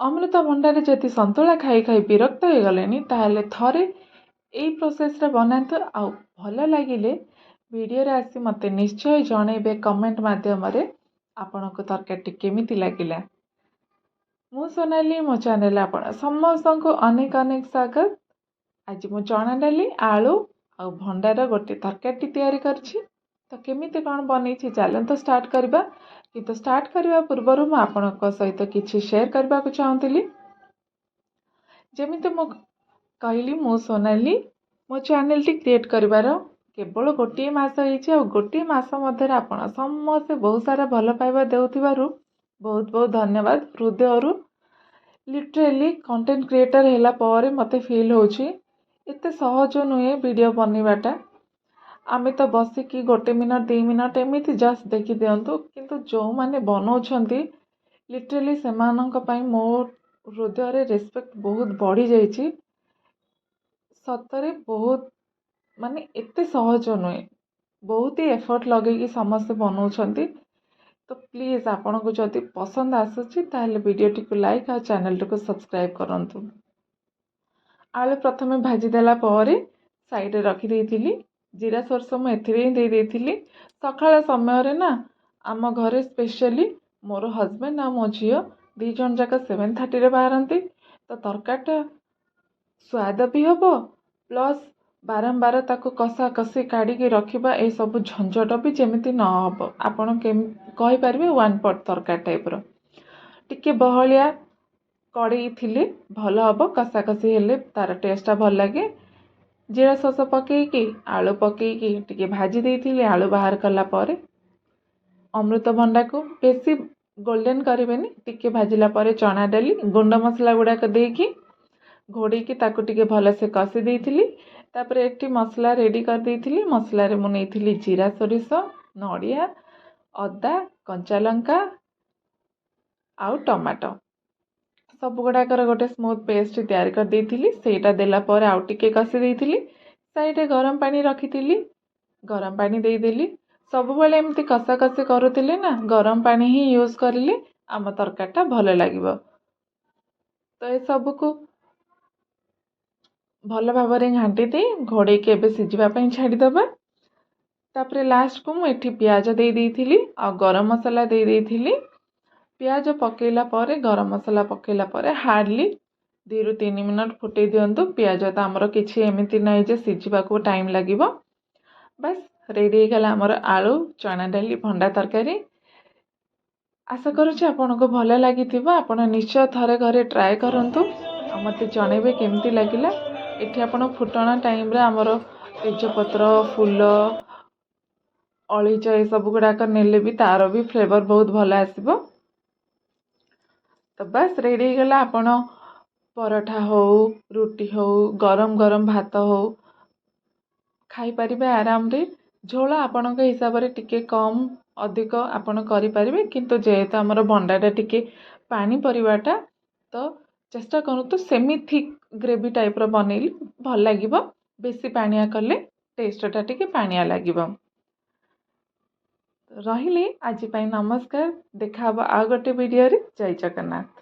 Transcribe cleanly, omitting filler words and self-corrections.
ଅମୃତଭଣ୍ଡାରେ ଯଦି ସନ୍ତୁଳା ଖାଇ ଖାଇ ବିରକ୍ତ ହେଇଗଲେଣି, ତାହେଲେ ଥରେ ଏଇ ପ୍ରୋସେସ୍ରେ ବନାନ୍ତୁ ଆଉ ଭଲ ଲାଗିଲେ ଭିଡ଼ିଓରେ ଆସି ମୋତେ ନିଶ୍ଚୟ ଜଣେଇବେ କମେଣ୍ଟ ମାଧ୍ୟମରେ, ଆପଣଙ୍କୁ ତରକାରୀଟି କେମିତି ଲାଗିଲା। ମୁଁ ସୋନାଲି, ମୋ ଚ୍ୟାନେଲ୍ ଆପଣ ସମସ୍ତଙ୍କୁ ଅନେକ ଅନେକ ସ୍ୱାଗତ। ଆଜି ମୁଁ ଚଣା ଡାଲି, ଆଳୁ ଆଉ ଭଣ୍ଡାର ଗୋଟେ ତରକାରୀଟି ତିଆରି କରିଛି। ତ କେମିତି କ'ଣ ବନେଇଛି, ଚାଲନ୍ତୁ ଷ୍ଟାର୍ଟ କରିବା। କିନ୍ତୁ ଷ୍ଟାର୍ଟ କରିବା ପୂର୍ବରୁ ମୁଁ ଆପଣଙ୍କ ସହିତ କିଛି ସେୟାର କରିବାକୁ ଚାହୁଁଥିଲି। ଯେମିତି ମୁଁ କହିଲି, ମୁଁ ସୋନାଲି। ମୋ ଚ୍ୟାନେଲ୍ଟି କ୍ରିଏଟ୍ କରିବାର କେବଳ ଗୋଟିଏ ମାସ ହେଇଛି ଆଉ ଗୋଟିଏ ମାସ ମଧ୍ୟରେ ଆପଣ ସମସ୍ତେ ବହୁତ ସାରା ଭଲ ପାଇବା ଦେଉଥିବାରୁ ବହୁତ ବହୁତ ଧନ୍ୟବାଦ ହୃଦୟରୁ। ଲିଟରେଲି କଣ୍ଟେଣ୍ଟ କ୍ରିଏଟର୍ ହେଲା ପରେ ମୋତେ ଫିଲ୍ ହେଉଛି, ଏତେ ସହଜ ନୁହେଁ ଭିଡ଼ିଓ ବନେଇବାଟା। ଆମେ ତ ବସିକି ଗୋଟେ ମିନିଟ୍, 2 ମିନିଟ୍ ଏମିତି ଜଷ୍ଟ ଦେଖିଦିଅନ୍ତୁ, କିନ୍ତୁ ଯେଉଁମାନେ ବନଉଛନ୍ତି, ଲିଟରେଲି ସେମାନଙ୍କ ପାଇଁ ମୋ ହୃଦୟରେ ରେସପେକ୍ଟ ବହୁତ ବଢ଼ିଯାଇଛି। ସତରେ ବହୁତ, ମାନେ ଏତେ ସହଜ ନୁହେଁ, ବହୁତ ହି ଏଫର୍ଟ ଲଗେଇକି ସମସ୍ତେ ବନଉଛନ୍ତି। ତ ପ୍ଲିଜ୍, ଆପଣଙ୍କୁ ଯଦି ପସନ୍ଦ ଆସୁଛି, ତାହେଲେ ଭିଡ଼ିଓଟିକୁ ଲାଇକ୍ ଆଉ ଚ୍ୟାନେଲଟିକୁ ସବସ୍କ୍ରାଇବ୍ କରନ୍ତୁ। ଆଳୁ ପ୍ରଥମେ ଭାଜି ଦେଲା ପରେ ସାଇଡ଼ରେ ରଖିଦେଇଥିଲି। ଜିରା ସୋରିଷ ମୁଁ ଏଥିରେ ହିଁ ଦେଇ ଦେଇଥିଲି। ସକାଳ ସମୟରେ ନା ଆମ ଘରେ ସ୍ପେଶିଆଲି ମୋର ହଜବେଣ୍ଡ ଆଉ ମୋ ଝିଅ ଦୁଇ ଜଣ ଯାକ 7:30ରେ ବାହାରନ୍ତି। ତ ତରକାରୀଟା ସ୍ୱାଦ ବି ହେବ, ପ୍ଲସ୍ ବାରମ୍ବାର ତାକୁ କଷା କଷି କାଢ଼ିକି ରଖିବା ଏସବୁ ଝଞ୍ଝଟ ବି ଯେମିତି ନ ହେବ। ଆପଣ କହିପାରିବେ ୱାନ୍ ପଟ୍ ତରକାରୀ ଟାଇପ୍ର। ଟିକେ ବହଳିଆ କଡ଼େଇ ଥିଲେ ଭଲ ହେବ, କଷା କଷି ହେଲେ ତା'ର ଟେଷ୍ଟଟା ଭଲ ଲାଗେ। ଜିରା ସୋରିଷ ପକାଇକି, ଆଳୁ ପକାଇକି ଟିକେ ଭାଜି ଦେଇଥିଲି। ଆଳୁ ବାହାର କଲା ପରେ ଅମୃତଭଣ୍ଡାକୁ ବେଶୀ ଗୋଲ୍ଡେନ୍ କରିବେନି, ଟିକେ ଭାଜିଲା ପରେ ଚଣା ଡାଲି, ଗୁଣ୍ଡ ମସଲା ଗୁଡ଼ାକ ଦେଇକି ଘୋଡ଼େଇକି ତାକୁ ଟିକେ ଭଲସେ କଷି ଦେଇଥିଲି। ତାପରେ ଏଠି ମସଲା ରେଡ଼ି କରିଦେଇଥିଲି। ମସଲାରେ ମୁଁ ନେଇଥିଲି ଜିରା, ସୋରିଷ, ନଡ଼ିଆ, ଅଦା, କଞ୍ଚା ଲଙ୍କା ଆଉ ଟମାଟୋ। ସବୁ ଗୁଡ଼ାକର ଗୋଟେ ସ୍ମୁଥ୍ ପେଷ୍ଟ ତିଆରି କରିଦେଇଥିଲି। ସେଇଟା ଦେଲା ପରେ ଆଉ ଟିକେ କଷି ଦେଇଥିଲି। ସାଇଡ଼ରେ ଗରମ ପାଣି ରଖିଥିଲି, ଗରମ ପାଣି ଦେଇଦେଲି। ସବୁବେଳେ ଏମିତି କଷା କଷି କରୁଥିଲେ ନା ଗରମ ପାଣି ହିଁ ୟୁଜ୍ କରିଲେ ଆମ ତରକାରୀଟା ଭଲ ଲାଗିବ। ତ ଏସବୁକୁ ଭଲ ଭାବରେ ଘାଣ୍ଟି ଦେଇ ଘୋଡ଼େଇକି ଏବେ ସିଝିବା ପାଇଁ ଛାଡ଼ିଦେବା। ତାପରେ ଲାଷ୍ଟକୁ ମୁଁ ଏଠି ପିଆଜ ଦେଇ ଦେଇଥିଲି ଆଉ ଗରମ ମସଲା ଦେଇ ଦେଇଥିଲି। ପିଆଜ ପକାଇଲା ପରେ, ଗରମ ମସଲା ପକାଇଲା ପରେ ହାର୍ଡ଼ଲି 2ରୁ 3 ମିନିଟ୍ ଫୁଟେଇ ଦିଅନ୍ତୁ। ପିଆଜ ତ ଆମର କିଛି ଏମିତି ନାହିଁ ଯେ ସିଝିବାକୁ ଟାଇମ୍ ଲାଗିବ। ବାସ୍, ରେଡ଼ି ହେଇଗଲା ଆମର ଆଳୁ, ଚଣା ଡାଲି, ଭଣ୍ଡା ତରକାରୀ। ଆଶା କରୁଛି ଆପଣଙ୍କୁ ଭଲ ଲାଗିଥିବ। ଆପଣ ନିଶ୍ଚୟ ଥରେ ଘରେ ଟ୍ରାଏ କରନ୍ତୁ ଆଉ ମୋତେ ଜଣେଇବେ କେମିତି ଲାଗିଲା। ଏଠି ଆପଣ ଫୁଟଣ ଟାଇମ୍ରେ ଆମର ତେଜପତ୍ର, ଫୁଲ, ଅଳେଇଚ ଏସବୁ ଗୁଡ଼ାକ ନେଲେ ବି ତା'ର ବି ଫ୍ଲେଭର୍ ବହୁତ ଭଲ ଆସିବ। ତ ବାସ୍, ରେଡ଼ି ହେଇଗଲା। ଆପଣ ପରଠା ହଉ, ରୁଟି ହଉ, ଗରମ ଗରମ ଭାତ ହଉ, ଖାଇପାରିବେ ଆରାମରେ। ଝୋଳ ଆପଣଙ୍କ ହିସାବରେ ଟିକେ କମ୍ ଅଧିକ ଆପଣ କରିପାରିବେ, କିନ୍ତୁ ଯେହେତୁ ଆମର ଭଣ୍ଡାଟା ଟିକେ ପାଣି ପରିବାଟା, ତ ଚେଷ୍ଟା କରନ୍ତୁ ସେମି ଥିକ୍ ଗ୍ରେଭି ଟାଇପ୍ର ବନେଇଲେ ଭଲ ଲାଗିବ। ବେଶୀ ପାଣିଆ କଲେ ଟେଷ୍ଟଟା ଟିକେ ପାଣିଆ ଲାଗିବ। ରହିଲି ଆଜି ପାଇଁ, ନମସ୍କାର। ଦେଖା ହେବ ଆଉ ଗୋଟେ ଭିଡ଼ିଓରେ। ଜୟ ଜଗନ୍ନାଥ।